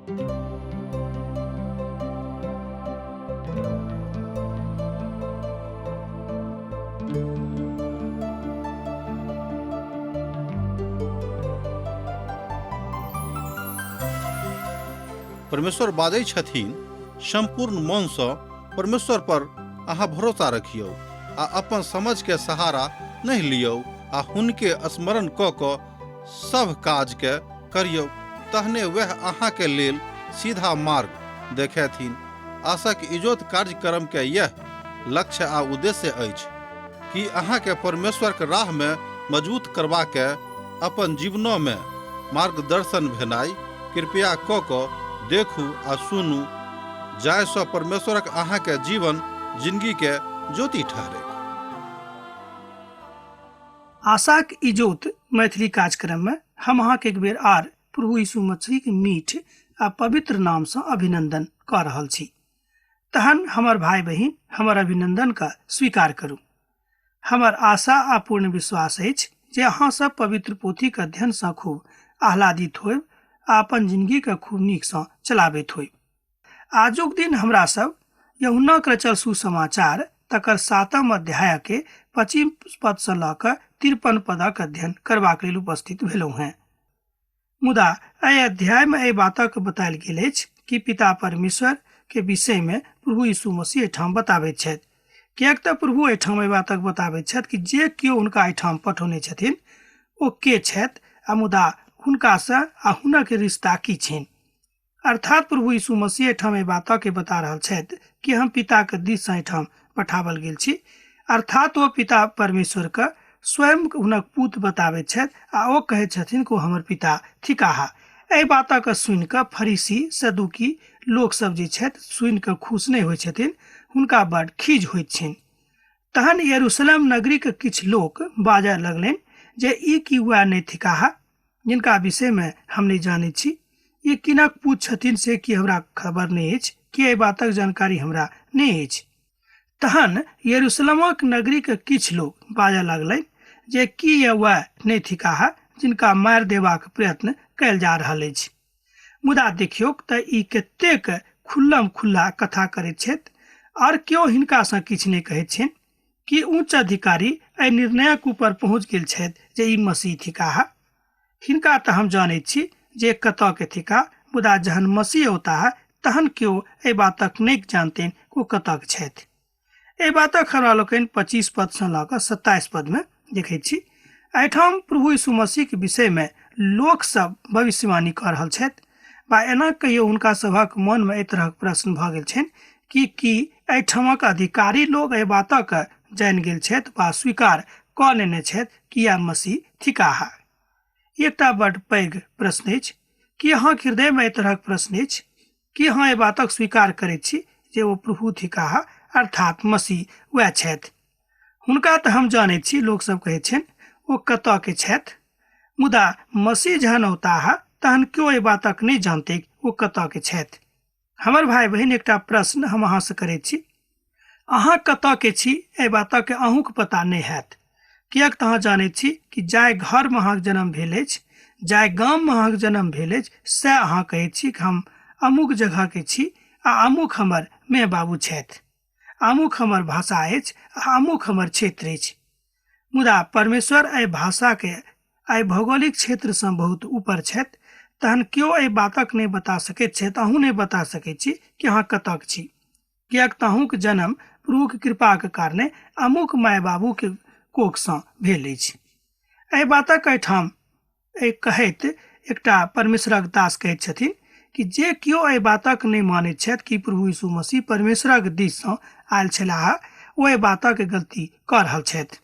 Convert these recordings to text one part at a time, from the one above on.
परमेश्वर बाजै छथिन, सम्पूर्ण मनसँ परमेश्वर पर अहाँ भरोसा रखियौ आ अपन समझके सहारा नहि लियौ आ हुनके स्मरण कऽ कऽ सभ काजके करियौ, तहने वएह अहाँके लेल सीधा मार्ग देखेथिन। आशाक इजोत कार्यक्रम के यह लक्ष्य आ उद्देश्य अछि कि अहाँके परमेश्वर के राह में मजबूत करबा के अपन जीवनों में मार्गदर्शन भेनाइ। कृपया क क देखू आ सुनू, जाहि सँ परमेश्वरक अहाँके जीवन जिंदगी के ज्योति ठहरे। आशाक इजोत मैथिली कार्यक्रम में हम अहाँके एक बेर आर प्रभु यीशु मसीह के मीठ आ पवित्र नाम सँ अभिनंदन कऽ रहल छी। तहन हमर भाई बहिन, हमर अभिनंदन का स्वीकार करू। हमर आशा आ पूर्ण विश्वास अछि जे अहाँ सब पवित्र पोथी के अध्ययन सँ खूब आह्लादित होयब आ अपन जिंदगी के खूब नीक सँ चलाबैत होयब। आजुक दिन हमरा सब यूहन्नाक रचल सुसमाचार तकर 7 अध्याय के 25 पद सँ लऽ कऽ 53 पदक अध्ययन करबाक लेल उपस्थित भेलहुँ हेँ। मुदा एहि अध्याय में एहि बातक बतायल गेल अछि कि पिता परमेश्वर के विषय में प्रभु यीशु मसीह एहिठाम बताबैत छथि। किएक तऽ प्रभु एहिठाम एहि बातक बताबैत छथि कि जे केओ हुनका एहिठाम पठौने छथिन ओ के छथि आ मुदा हुनकासँ आ हुनक रिश्ता की छनि। अर्थात प्रभु यीशु मसीह एहिठाम एहि बातके बता रहल छथि कि हम पिताके दिससँ एहिठाम पठावल गेल छी। अर्थात ओ पिता परमेश्वरके स्वयं हुनक पुत बताबैत छथि आ ओ कहैत छथिन कि ओ हमर पिता थिकाह। एहि बातके सुनि कऽ फरीसी सदुकी लोक सब जे छथि सुनि कऽ खुश नहि होइ छथिन, हुनका बड खीज होइत छनि। तहन यरूशलेम नगरीके किछु लोक बाजऽ लगलनि जे ई की वएह नहि थिकाह जिनका विषयमे हम नहि जानैत छी? ई किनक पूत छथिन से की हमरा खबर नहि अछि? की एहि बातक जानकारी हमरा नहि अछि? तहन यरूशलेमक नगरीके किछु लोक बाजऽ लगलनि जे की यह वएह नहि थिकाह जिनका मारि देबाक प्रयत्न कयल जा रहल अछि? मुदा देखियौक तऽ ई कतेक खुल्लम खुल्ला कथा करैत छथि आओर केओ हिनकासँ किछु नहि कहैत छनि। कि उच्च अधिकारी एहि निर्णयक ऊपर पहुँच गेल छथि जे ई मसीह थिकाह? हिनका तऽ हम जानैत छी जे कतऽ के थिकाह, मुदा जहन मसीह औताह तहन केओ एहि बातक नहि जानतनि ओ कतऽ के छथि। एहि बातक हमरा लोकनि 25 पद सँ लऽ कऽ 27 पद मे देखैत छी। एहिठाम प्रभु यीशु मसीह के विषय मे लोक सब भविष्यवाणी कऽ रहल छथि बा एना कहियो हुनका सभक मन मे एहि तरहक प्रश्न भऽ गेल छनि कि की एहिठामक अधिकारी लोग एहि बातक जानि गेल छथि वा स्वीकार कऽ लेने छथि कि यैह मसीह थिकाह। एकटा बड पैघ प्रश्न अछि। की अहाँक हृदय मे एहि तरहक प्रश्न अछि? की अहाँ एहि बातक स्वीकार करैत छी जे ओ प्रभु थिकाह, अर्थात मसीह वएह छथि? हुनका तऽ हम जानैत छी, लोक सब कहैत छनि, ओ कतऽ के छथि? मुदा मसीह जहन औताह तहन केओ एहि बातक नहि जानतैक ओ कतऽ के छथि। हमर भाई बहिन, एकटा प्रश्न हम अहाँ से करैत छी, अहाँ कतऽ के छी एहि बातक अहूँके पता नहि हैत। किएक तऽ अहाँ जानैत छी कि जाहि घरमे अहाँके जन्म भेल अछि, जाहि गाममे अहाँके जन्म भेल अछि, सएह अहाँ कहैत छी कि हम अमुक जगहके छी आ अमुक हमर माय बाबू छथि, अमुक हमर भाषा अछि आ अमुक हमर क्षेत्र अछि। मुदा परमेश्वर एहि भाषाके एहि भौगोलिक क्षेत्रसँ बहुत ऊपर छथि, तहन केओ एहि बातक नहि बता सकैत छथि, अहूँ नहि बता सकैत छी कि अहाँ कतऽके छी, किएक तऽ अहूँके जन्म प्रभुक कृपाक कारणे अमुक माय बाबूके कोखसँ भेल अछि। एहि बातक एहिठाम एहि कहैत एकटा परमेश्वरक दास कहैत छथिन कि जे केओ एहि बातक नहि मानैत छथि कि प्रभु यीशु मसीह परमेश्वरक दिससँ आयल छलाह, ओ एहि बातक गलती कऽ रहल छथि।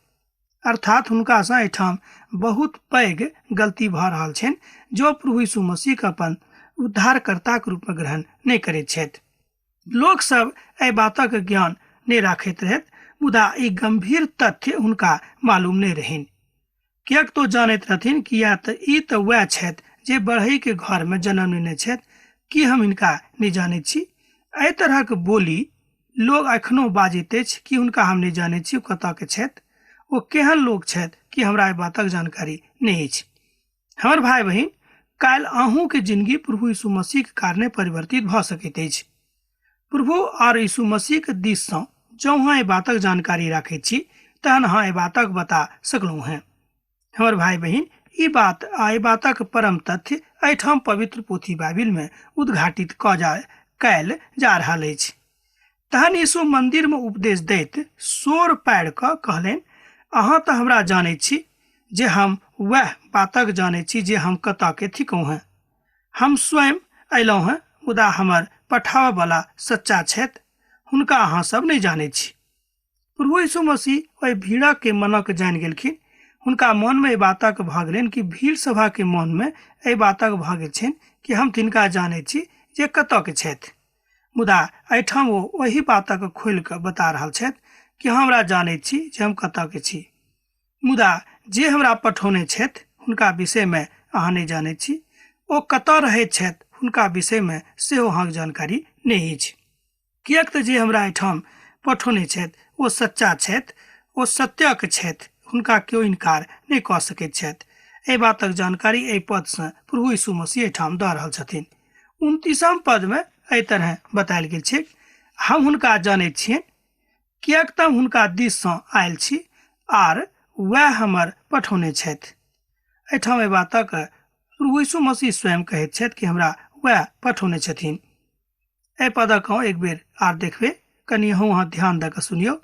अर्थात हुनकासँ एहिठाम बहुत पैघ गलती भऽ रहल छनि जो प्रभु यीशु मसीहके अपन उद्धारकर्ताक रूपमे ग्रहण नहि करैत छथि। लोक सब एहि बातक ज्ञान नहि राखैत रहथि, मुदा ई गंभीर तथ्य हुनका मालूम नहि रहनि। किएक तो जानैत रहथिन कि या तऽ ई तऽ वएह छथि जे बढ़ईके घरमे जन्म लेने छथि, की हम हिनका नहि जानैत छी? एहि तरहक बोली लोग एखनो बाजैत अछि कि हुनका हम नहि जानैत छी, ओ कतऽ के छथि, ओ केहन लोक छथि, कि हमरा एहि बातक जानकारी नहि अछि। हमर भाई बहिन, काल्हि अहूँके जिनगी प्रभु यीशु मसीहके कारणे परिवर्तित भऽ सकैत अछि। प्रभु आओर यीशु मसीहके दिससँ जँ अहाँ एहि बातक जानकारी राखैत छी तहन अहाँ एहि बातक बता सकलहुँ हेँ। हमर भाय बहिन, ई बात आ एहि बातक परम तथ्य एहिठाम पवित्र पोथी बाइबिलमे उद्घाटित कऽ जा कयल जा रहल अछि। तहन यीशु मन्दिरमे उपदेश दैत शोर पारि कऽ कहलनि, अहाँ तऽ हमरा जानैत छी जे हम वएह बातक जानैत छी जे हम कतऽ के थिकहुँ हेँ। हम स्वयं अयलहुँ हेँ, मुदा हमर पठाबऽवला सच्चा छथि, हुनका अहाँ सब नहि जानैत छी। प्रभु यीशु मसीह ओहि भीड़क के मनक जानि गेलखिन। हुनका मनमे एहि बातक भऽ गेलनि कि भीड़ सभाके मनमे एहि बातक भऽ गेल छनि कि हम तिनका जानैत छी जे कतऽ के छथि। मुदा एहिठाम ओ ओहि बातक खोलि कऽ बता रहल छथि कि हमरा जानैत छी जे हम कतऽ के छी, मुदा जे हमरा पठौने छथि हुनका विषयमे अहाँ नहि जानैत छी। ओ कतऽ रहैत छथि हुनका विषयमे सेहो अहाँके जानकारी नहि अछि। किएक तऽ जे हमरा एहिठाम पठौने छथि ओ सच्चा छथि, ओ सत्यक छथि, हुनका केओ इनकार नहि कऽ सकैत छथि। एहि बातक जानकारी एहि पदसँ प्रभु यीशु मसीह एहिठाम दऽ रहल छथिन। 29 पदमे एहि तरह बतायल गेल छै, हम हुनका जानैत छियनि किएक तऽ हम हुनका दिससँ आयल छी आर वएह हमर पठौने छथि। एहिठाम एहि बातक प्रभु यीशु मसीह स्वयं कहैत छथि कि हमरा वएह पठौने छथिन। एहि पदक हम एक बेर आर देखबै, कनि अहूँ अहाँ ध्यान दऽ कऽ सुनियौ।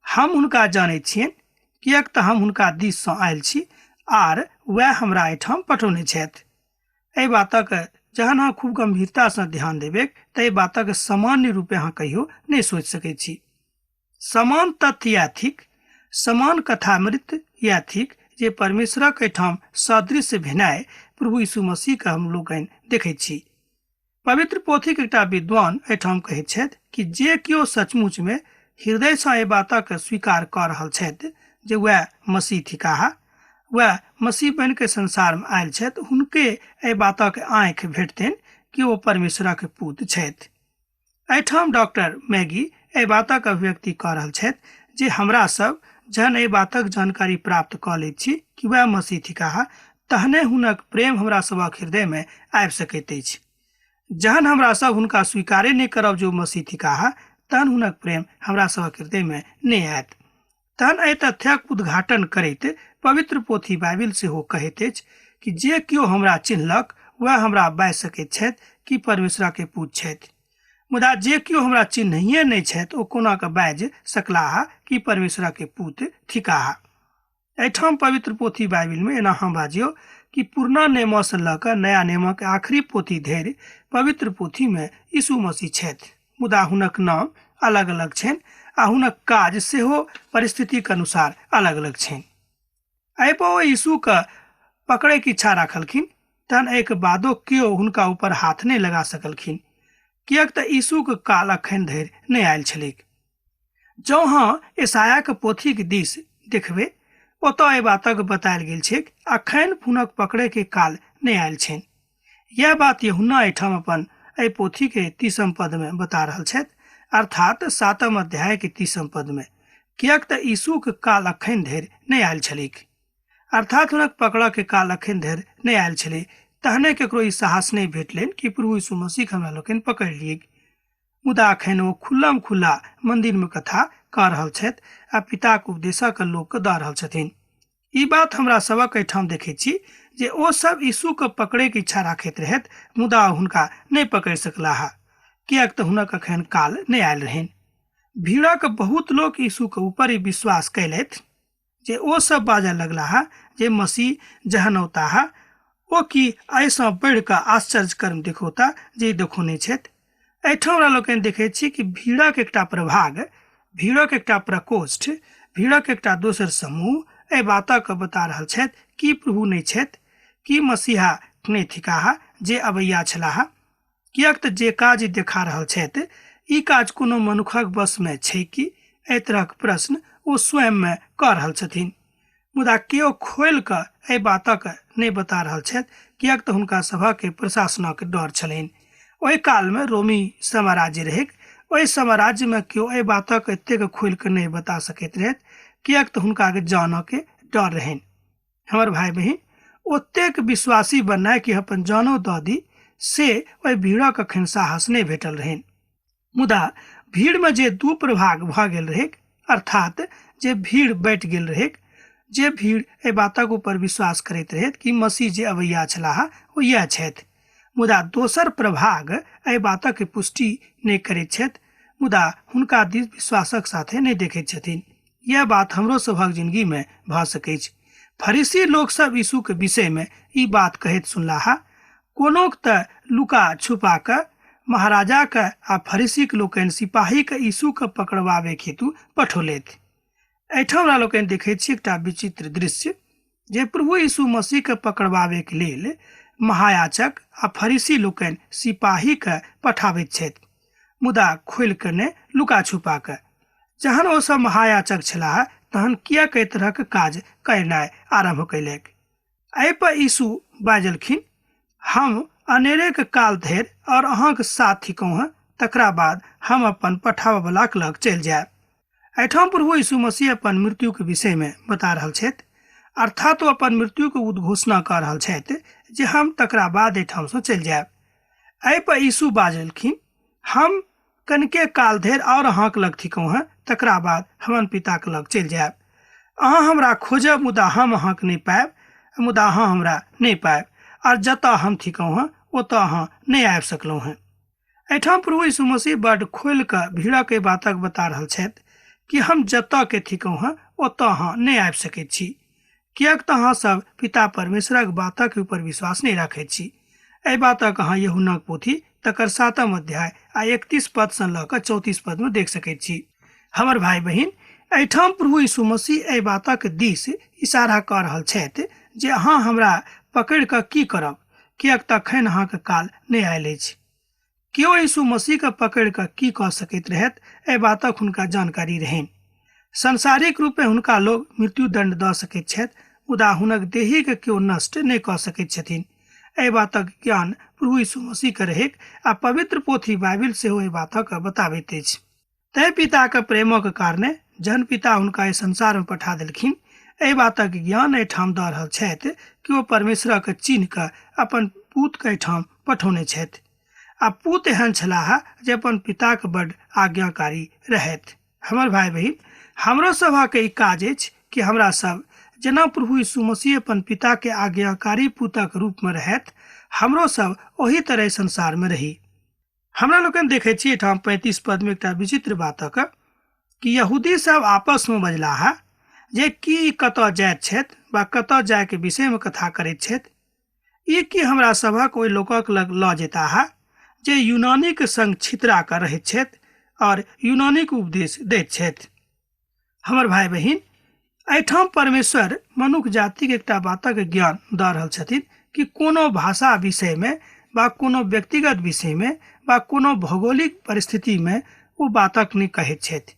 हम हुनका जानैत छियनि किएक तऽ हम हुनका दिससँ आयल छी आर वएह हमरा एहिठाम पठौने छथि। एहि बातक जहन अहाँ खूब गंभीरतासँ ध्यान देबै तऽ एहि बातक सामान्य रूपे अहाँ कहियो नहि सोचि सकैत छी। समान तथ्य इएह थिक, समान कथामृत इएह थिक जे परमेश्वरक एहिठाम सदृश भेनाइ प्रभु यीशु मसीहके हम लोकनि देखैत छी। पवित्र पोथीक एकटा विद्वान एहिठाम कहैत छथि कि जे केओ सचमुचमे हृदयसँ एहि बातक स्वीकार कऽ रहल छथि जे वएह मसीह थिकाह, वएह मसीह बनि कऽ संसारमे आयल छथि, हुनके एहि बातक आँखि भेटतनि कि ओ परमेश्वरक पूत छथि। एहिठाम डॉक्टर मैगी एहि बातक अभिव्यक्ति कऽ रहल छथि जे हमरा सब जहन एहि बातक जानकारी प्राप्त कऽ लैत छी कि वएह मसीह थिकाह, तहने हुनक प्रेम हमरा सभक हृदयमे आबि सकैत अछि। जहन हमरा सब हुनका स्वीकारे नहि करब जे ओ मसीह थिकाह, तहन हुनक प्रेम हमरा सभक हृदयमे नहि आयत। तहन एहि तथ्यक उद्घाटन करैत पवित्र पोथी बाइबिल सेहो कहैत अछि कि जे केओ हमरा चिन्हलक वएह हमरा बाजि सकैत छथि कि परमेश्वरके पूत छथि, मुदा जे केओ हमरा चिन्हैये नहि छथि ओ कोना कऽ बाजि सकलाह कि परमेश्वरके पूत थिकाह। एहिठाम पवित्र पोथी बाइबिलमे एना अहाँ बाजियौ कि पुरना नियमसँ लऽ कऽ नया नियमक आखिरी पोथी धरि पवित्र पोथीमे यीशु मसीह छथि, मुदा हुनक नाम अलग अलग छनि आ हुनक काज सेहो परिस्थितिक अनुसार अलग अलग छनि। एहि पर ओ यीशुके पकड़ैके इच्छा राखलखिन, तहन एहिके बादो केओ हुनका ऊपर हाथ नहि लगा सकलखिन, किएक तऽ यीशुके काल अखन धरि नहि आयल छलैक। जँ अहाँ ईसायाक पोथीक दिस देखबै, ओतऽ एहि बातक बतायल गेल छैक, अखन हुनक पकड़ैके काल नहि आयल छनि। यह बात यूहन्ना एहिठाम अपन एहि पोथी के 30 पद में बता रहल छथि, अर्थात 7 अध्याय के 30 पद में, किएक तऽ यीशुक काल अखन धरि नहि आयल छलैक, अर्थात हुनक पकड़ऽ के काल अखन धरि नहि आयल छलै, तहने केकरो ई साहस नहि भेटलनि कि प्रभु यीशु मसीह हमरा लोकनि पकड़ि लियै। मुदा अखन ओ खुल्लम खुल्ला मंदिर में कथा कऽ रहल छथि आ पिताक उपदेशक लोकके दऽ रहल छथिन। ई बात हमरा सबक एहिठाम देखैत छी जे ओ सब यीशुके पकड़ैके इच्छा राखैत रहथि, मुदा हुनका नहि पकड़ि सकलाह, किएक तऽ हुनक अखन काल नहि आयल रहनि। भीड़क बहुत लोक यीशुके ऊपर ई विश्वास कयलथि जे ओ सब बाजऽ लगलाह जे मसीह जहन औताह ओ की एहिसँ बढ़ि कऽ आश्चर्य कर्म देखौता जे ई देखौने छथि। एहिठाम हमरा लोकनि देखैत छी कि भीड़क एकटा प्रभाग, भीड़क एकटा प्रकोष्ठ, भीड़क एकटा दोसर समूह एहि बातक बता रहल छथि कि प्रभु नहि छथि, कि मसीहा नहि थिकाह जे अबैया छलाह, किएक तऽ जे काज ई देखा रहल छथि ई काज कोनो मनुखक वशमे छै कि? एहि तरहक प्रश्न ओ स्वयंमे कऽ रहल छथिन। मुदा केओ खोलि कऽ एहि बातक नहि बता रहल छथि, किएक तऽ हुनका सभके प्रशासनक डर छलनि। ओहि कालमे रोमी साम्राज्य रहैक। ओहि साम्राज्यमे केओ एहि बातक एतेक खोलि कऽ नहि बता सकैत रहथि, किएक तऽ हुनका जानऽके डर रहनि। हमर भाय बहिन, ओतेक विश्वासी बननाइ कि अपन जानो दऽ दी, से ओहि भीड़क एखन साहस नहि भेटल रहनि। मुदा भीड़मे जे दू प्रभाग भऽ गेल रहैक, अर्थात जे भीड़ बँटि गेल रहैक, जे भीड़ एहि बातक ऊपर विश्वास करैत रहैत कि मसीह जे अबैया छलाह ओ इएह छथि, मुदा दोसर प्रभाग एहि बातक पुष्टि नहि करैत छथि, मुदा हुनका दिस विश्वासक साथे नहि देखैत छथिन। यह बात हमरो सभक जिंदगी में भऽ सकैछ। फरीसी लोक सब यीशु के विषय में ई बात कहैत सुनलाहा, कोनोक तऽ लुका छुपा कऽ महाराजा के आ फरीसीक लोकनि सिपाही के यीशु के पकड़बाबे हेतु पठौलथि। एहिठाम हमरा लोकनि देखैत छी एकटा विचित्र दृश्य जे प्रभु यीशु मसीह के पकड़बाबे के लेल महायाजक आ फरीसी लोकनि सिपाही के पठाबैत छथि, मुदा खोलि कऽ नहि, लुका छुपा कऽ। जहन ओ सब महायाचक छलाह तहन किएक एहि तरहक काज करनाइ आरम्भ कयलक? एहि पर यीशु बाजलखिन, हम अनेरेक काल धरि और अहाँक साथ थिकहुँ हँ, तकरा बाद हम अपन पठाबऽवलाक लग चलि जायब। एहिठाम प्रभु यीशु मसीह अपन मृत्युके विषयमे बता रहल छथि, अर्थात ओ अपन मृत्युके उद्घोषणा कऽ रहल छथि जे हम तकरा बाद एहिठामसँ चलि जायब। एहि पर यीशु बाजलखिन, हम कनिके काल धरि आओर अहाँक लग थिकहुँ हँ, तकरा बाद हमन पिताक लग चलि जायब। अहाँ हमरा खोजब, मुदा हम अहाँके नहि पायब, मुदा अहाँ हमरा नहि पायब, आर जतऽ हम थिकहुँ हँ ओतऽ अहाँ नहि आबि सकलहुँ हँ। एहिठाम प्रभु यीशु मसीह बड खोलि कऽ भीड़क एहि बातक बता रहल छथि कि हम जतऽ के थिकहुँ हँ ओतऽ अहाँ नहि आबि सकैत छी, किएक तऽ अहाँ सब पिता परमेश्वरक बातक ऊपर विश्वास नहि राखैत छी। एहि बातक अहाँ यूहन्नाक पोथी तकर 7 अध्याय आ 31 पद सँ लऽ कऽ 34 पद में देख सकैत छी। हमर भाई बहिन, एहिठाम प्रभु यीशु मसीह एहि बातक दिस इशारा कऽ रहल छथि जे अहाँ हमरा पकड़ि कऽ की करब, किएक तऽ एखन अहाँके काल नहि आयल अछि। केओ यीशु मसीह के पकड़ि कऽ की कऽ सकैत रहैत, एहि बातक हुनका जानकारी रहनि। सांसारिक रूपे हुनका लोग मृत्युदंड दऽ सकैत छथि, मुदा हुनक देही के केओ नष्ट नहि कऽ सकैत छथिन। एहि बातक ज्ञान प्रभु यीशु मसीह के रहैक आ पवित्र पोथी बाइबिल सेहो एहि बातक बताबैत अछि। तैं पिताक प्रेमक कारणे जहन पिता हुनका एहि संसार में पठा देलखिन, एहि बातक ज्ञान एहिठाम दऽ रहल छथि कि ओ परमेश्वरक चिन्ह कऽ अपन पूत के एहिठाम पठौने छथि। आ पूत एहन छलाह जे अपन पिताक बड आज्ञाकारी रहथि। हमर भाई बहिन, हमरो सभक ई काज अछि कि हमरा सब जेना प्रभु यीशु मसीह अपन पिता के आज्ञाकारी पुतक रूप में रहथि, हमरो सब ओही तरह संसार में रही। हमरा लोकनि देखै छी एहिठाम 35 पद में एकटा विचित्र बातक कि यहूदी सब आपस में बजलाह जे की ई कतऽ जाइत छथि वा कतऽ जायके विषय में कथा करैत छथि। ई की हमरा सभक ओहि लोकक लग लऽ जेताह जे यूनानीक संग छितरा कऽ रहैत छथि और यूनानीक उपदेश दैत छथि। हमर भाई बहिन, एहिठाम परमेश्वर मनुख जातिक एकटा बातक ज्ञान दऽ रहल छथिन कि कोनो भाषा विषय में वा कोनो व्यक्तिगत विषय में वा कोनो भौगोलिक परिस्थिति में ओ बातक नहि कहैत छथि,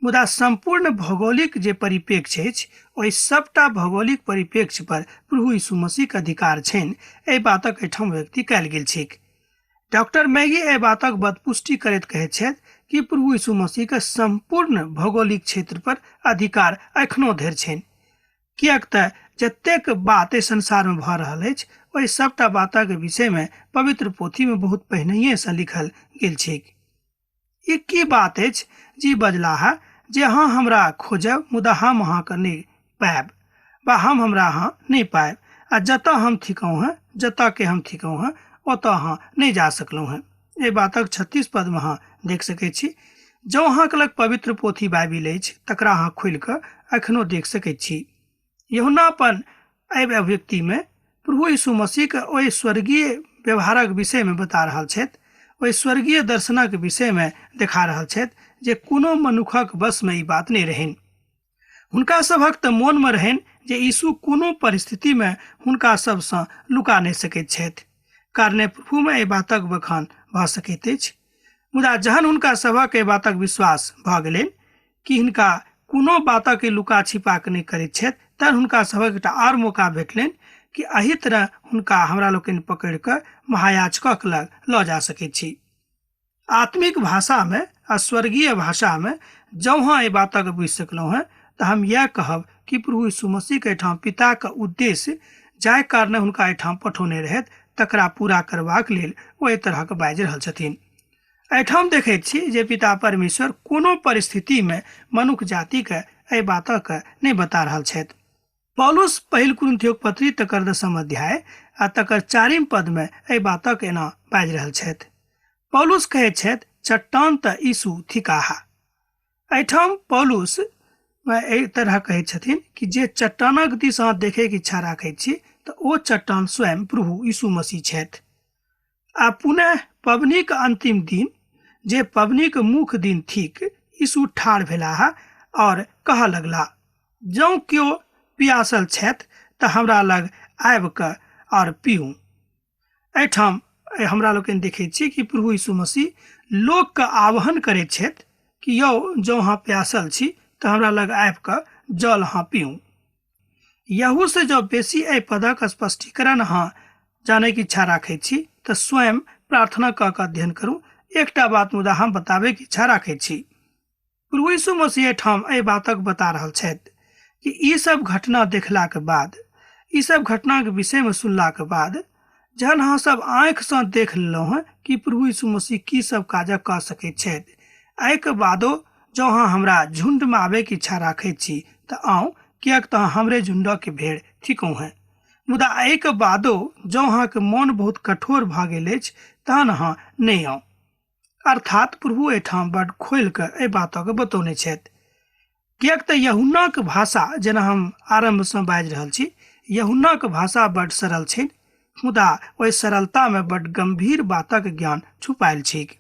मुदा संपूर्ण भौगोलिक जे परिप्रेक्ष्य अछि ओहि सबटा भौगोलिक परिप्रेक्ष्य पर प्रभु यीशु मसीह के अधिकार छनि। एहि बातक एहिठाम व्यक्ति कयल गेल छैक। डॉक्टर मैगी एहि बातक बदपुष्टि करैत कहैत छथि कि प्रभु यीशु मसीह के संपूर्ण भौगोलिक क्षेत्र पर अधिकार एखनो धरि छनि, किएक तऽ जतेक बात एहि संसार में भऽ रहल अछि ओहि सबटा बातक विषय में पवित्र पोथी में बहुत पहिनहिए सँ लिखल गेल छैक। ई की बात अछि जी बजलाह जे अहाँ हमरा खोजब मुदा हम अहाँके नहि पायब वा हम हमरा अहाँ नहि पायब, आ जतऽ हम थिकहुँ हँ, जतऽ के हम थिकहुँ हँ ओतऽ अहाँ नहि जा सकलहुँ हँ। एहि बातक 36 पद में अहाँ देख सकैत छी। जँ अहाँके लग पवित्र पोथी बाइबिल अछि तकरा अहाँ खोलि कऽ एखनो देख सकैत छी। यूहन्ना अपन एहि अभिव्यक्ति में प्रभु यीशु मसीह के ओहि स्वर्गीय व्यवहारक विषय में बता रहल छथि, ओहि स्वर्गीय दर्शनक विषय में देखा रहल छथि जे कोनो मनुखक वश में ई बात नहि रहनि। हुनका सभक तऽ मोन में रहनि जे यीशु कोनो परिस्थिति में हुनका सबसँ लुका नहि सकैत छथि, कारणे प्रभु में एहि बातक बखान भऽ सकैत अछि। मुदा जहन हुनका सभक एहि बातक विश्वास भऽ गेलनि कि हिनका कोनो बातक लुका छिपा कऽ नहि करैत छथि, तहन हुनका सभक एकटा आर मौका भेटलनि कि एहि तरह हुनका हमरा लोकनि पकड़ि कऽ महायाजकक लग लऽ जा सकैत छी। आत्मिक भाषामे आ स्वर्गीय भाषामे जँ अहाँ एहि बातक बुझि सकलहुँ हेँ तऽ हम इएह कहब कि प्रभु यीशु मसीहके एहिठाम पिताके उद्देश्य जाहि कारणे हुनका एहिठाम पठौने रहथि तकरा पूरा करबाक लेल ओ एहि तरहक बाजि रहल छथिन। एहिठाम देखैत छी जे पिता परमेश्वर कोनो परिस्थितिमे मनुख जातिके एहि बातक नहि बता रहल छथि। पौलुस पहिल कुरिन्थियोक पत्री तकर 10 अध्याय आ तकर 4 पदमे एहि बातक एना बाजि रहल छथि। पौलुस कहैत छथि, चट्टान तऽ यीशु थिकाह। एहिठाम पौलुस एहि तरह कहैत छथिन कि जे चट्टानक दिस अहाँ देखैके इच्छा राखैत छी तऽ ओ चट्टान स्वयं प्रभु यीशु मसीह छथि। आ पुनः पबनीक अंतिम दिन, जे पबनीक मुख्य दिन थिक, यीशु ठाढ़ भेलाह और कहऽ लगलाह, जँ केओ पियासल छथि तऽ हमरा लग आबि कऽ और पीउ। एहिठाम हमरा लोकनि देखैत छी कि प्रभु यीशु मसीह लोकके आह्वान करैत छथि कि यौ, जँ अहाँ प्यासल छी तऽ हमरा लग आबि कऽ जल अहाँ पीउ। यहू से जँ बेसी एहि पदक स्पष्टीकरण अहाँ जानैके इच्छा राखैत छी तऽ स्वयं प्रार्थना कऽ कऽ अध्ययन करू। एकटा बात मुदा हम बताबैके इच्छा राखैत छी। प्रभु यीशु मसीह एहिठाम एहि बातक बता रहल छथि कि ई सब घटना देखलाके बाद, ई सब घटनाके विषयमे सुनलाके बाद, जहन अहाँ सब आँखिसँ देख लेलहुँ हँ कि प्रभु यीशु मसीह की सब काज कऽ सकैत छथि, एहिके बादो जँ अहाँ हमरा झुण्डमे आबैके इच्छा राखैत छी तऽ आउ, किएक तऽ अहाँ हमरे झुण्डके भेड़ थिकहुँ हँ। मुदा एहिके बादो जँ अहाँके मोन बहुत कठोर भऽ गेल अछि तहन अहाँ नहि आउ। अर्थात प्रभु एहिठाम बड खोलि कऽ एहि बातके बतौने छथि, किएक तऽ यहुन्नाक भाषा, जेना हम आरम्भसँ बाजि रहल छी, यहुन्नाक भाषा बड सरल छनि, मुदा ओहि सरलतामे बड गम्भीर बातक ज्ञान छुपायल छैक।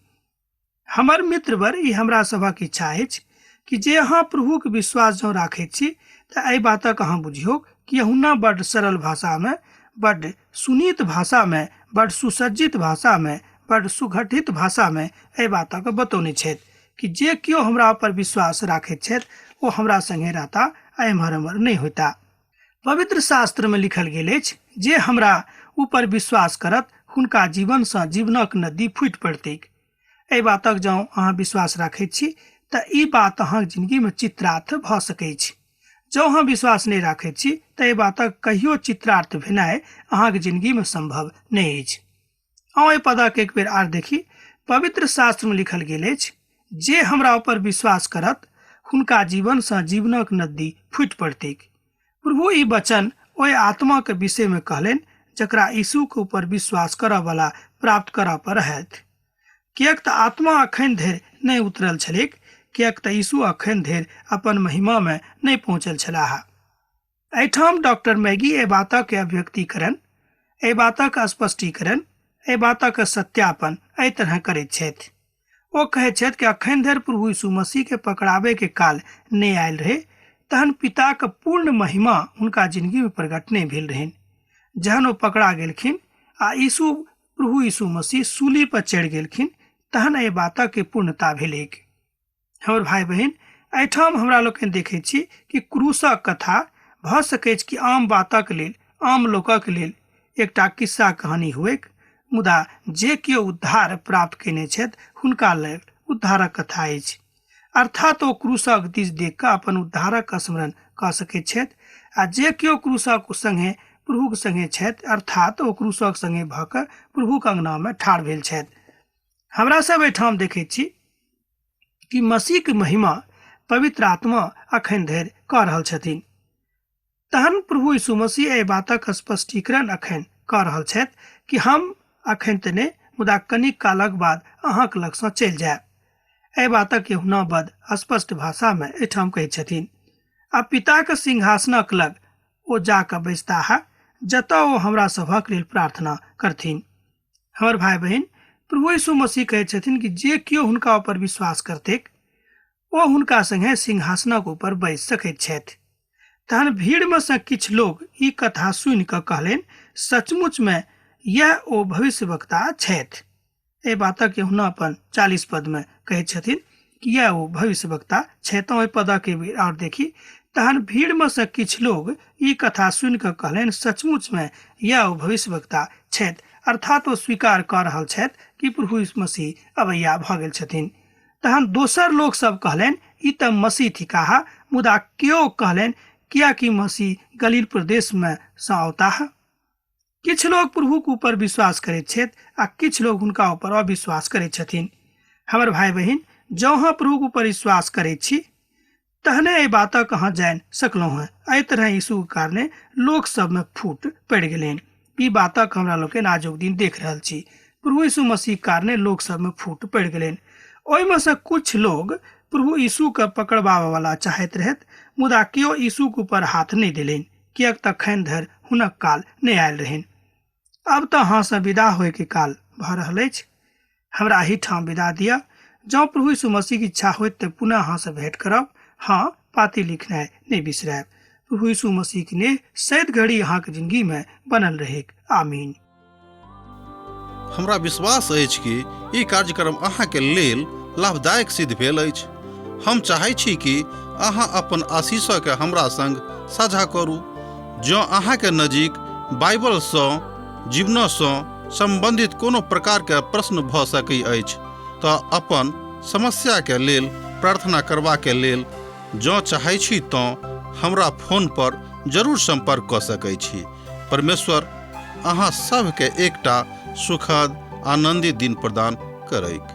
हमर मित्रवर, ई हमरा सभक इच्छा अछि कि जे अहाँ प्रभुक विश्वास जँ राखैत छी तऽ एहि बातक अहाँ बुझियौ कि यहुन्ना बड सरल भाषामे, बड सुनीत भाषामे, बड सुसज्जित भाषामे, बड सुगठित भाषामे एहि बातक बतौने छथि कि जे केओ हमरा पर विश्वास राखैत छथि ओ हमरा संगे रहता आ एम्हर एम्हर नहि होता। पवित्र शास्त्रमे लिखल गेल अछि, जे हमरा ऊपर विश्वास करत हुनका जीवनसँ जीवनक नदी फूटि पड़तैक। एहि बातक जँ अहाँ विश्वास राखैत छी तऽ ई बात अहाँक जिंदगीमे चित्रार्थ भऽ सकैछ। जँ अहाँ विश्वास नहि राखैत छी तऽ एहि बातक कहियो चित्रार्थ भेनाइ अहाँक जिंदगीमे संभव नहि अछि। आउ एहि पदक एक बेर आर देखी। पवित्र शास्त्रमे लिखल गेल अछि, जे हमरा ऊपर विश्वास करत हुनका जीवनसँ जीवनक नदी फूटि पड़तैक। प्रभु ई वचन ओहि आत्माके विषयमे कहलनि जकरा यीशुके ऊपर विश्वास करऽ वाला प्राप्त करऽ पर रहथि, किएक तऽ आत्मा अखन धरि नहि उतरल छलैक, किएक तऽ यीशु अखन धरि अपन महिमामे नहि पहुँचल छलाह। एहिठाम डॉक्टर मैगी एहि बातक अभिव्यक्तिकरण, एहि बातक स्पष्टीकरण, एहि बातक सत्यापन एहि तरह करैत छथि। ओ कहैत छथि कि अखन धरि प्रभु यीशु मसीह के पकड़ाबे के काल नहि आयल रहे, तहन पिताक पूर्ण महिमा हुनका जिंदगी में प्रकट नहि भेल रहनि। जहन ओ पकड़ा गेलखिन आ यीशु प्रभु यीशु मसीह सूली पर चढ़ि गेलखिन, तहन एहि बातक के पूर्णता भेलैक। हमर भाई बहिन, एहिठाम हमरा लोकनि देखैत छी कि क्रूसक कथा भऽ सकैछ कि आम बातक लेल, आम लोकक लेल एकटा किस्सा कहानी हुएक, मुदा जे केओ उद्धार प्राप्त कयने छथि हुनका लेल उद्धारक कथा अछि। अर्थात ओ क्रूसक दिस देख कऽ अपन उद्धारक स्मरण कऽ सकैत छथि, आ जे केओ क्रूसक संगे प्रभुक संगे छथि, अर्थात ओ क्रूसक संगे भऽ कऽ प्रभुक अंगनामे ठाढ़ भेल छथि। हमरा सब एहिठाम देखैत छी कि मसीहके महिमा पवित्र आत्मा अखन धरि कऽ रहल छथिन। तहन प्रभु यीशु मसीह एहि बातक स्पष्टीकरण अखन कऽ रहल छथि कि हम अखन तऽ नहि, मुदा कनिक कालक बाद अहाँक लगसँ चलि जायब। एहि बातक यूहन्ना बड स्पष्ट भाषामे एहिठाम कहैत छथिन, आ पिताक सिंहासनक लग ओ जा कऽ बैसताह, जतऽ ओ हमरा सभक लेल प्रार्थना करथिन। हमर भाई बहिन, प्रभु यीशु मसीह कहैत छथिन कि जे केओ हुनका ऊपर विश्वास करतैक ओ हुनका संगे सिंहासनक ऊपर बैस सकैत छथि। तहन भीड़मे सँ किछु लोग ई कथा सुनि कऽ कहलनि, सचमुचमे यैह ओ भविष्यवक्ता छथि। एहि बातक यूहन्ना अपन 40 पदमे कहैत छथिन कि यैह ओ भविष्यवक्ता छथि। तऽ ओहि पदक आओर देखी। तहन भीड़मे सँ किछु लोग ई कथा सुनि कऽ कहलनि, सचमुचमे यैह ओ भविष्यवक्ता छथि। अर्थात ओ स्वीकार कऽ रहल छथि कि प्रभु यीशु मसीह अबैया भऽ गेल छथिन। तहन दोसर लोक सब कहलनि, ई तऽ मसीह थिकाह। मुदा केओ कहलनि, कियाकि मसीह गलील प्रदेशमे सँ औताह? किछु लोक प्रभुके ऊपर विश्वास करैत छथि आ किछु लोक हुनका ऊपर अविश्वास करैत छथिन। हमर भाय बहिन, जँ अहाँ प्रभुके ऊपर विश्वास करैत छी तहने एहि बातक अहाँ जानि सकलहुँ हेँ। एहि तरह यीशुके कारणे लोक सबमे फूट पड़ि गेलनि। ई बातक हमरा लोकनि आजुक दिन देख रहल छी। प्रभु यीशु मसीह कारणे लोक सबमे फूट पड़ि गेलनि। ओहिमे सँ कुछ लोग प्रभु यीशुके पकड़बाबऽ वाला चाहैत रहथि, मुदा केओ यीशुके ऊपर हाथ नहि देलनि, किएक तखन धरि हुनक काल नहि आयल रहनि। अब तऽ अहाँसँ विदा होयके काल भऽ रहल अछि। हमरा एहिठाम विदा दिअ। जँ प्रभु यीशु मसीहक इच्छा होयत तऽ पुनः अहाँसँ भेंट करब। हँ, पाती लिखनाइ नहि बिसरायब। प्रभु यीशु मसीहक नेह सैद घड़ी अहाँक जिंदगीमे बनल रहैक। आमीन। हमरा विश्वास अछि कि ई कार्यक्रम अहाँके लेल लाभदायक सिद्ध भेल अछि। हम चाहै छी कि अहाँ अपन आशीषके हमरा संग साझा करू। जँ अहाँके नजीक बाइबलसँ जीवनसँ सम्बन्धित कोनो प्रकारके प्रश्न भऽ सकै अछि तऽ अपन समस्याके लेल प्रार्थना करबाके लेल जँ चाहै छी तँ हमरा फोन पर जरूर सम्पर्क कऽ सकै छी। परमेश्वर अहाँ सभके एकटा सुखद आनन्दित दिन प्रदान करैक।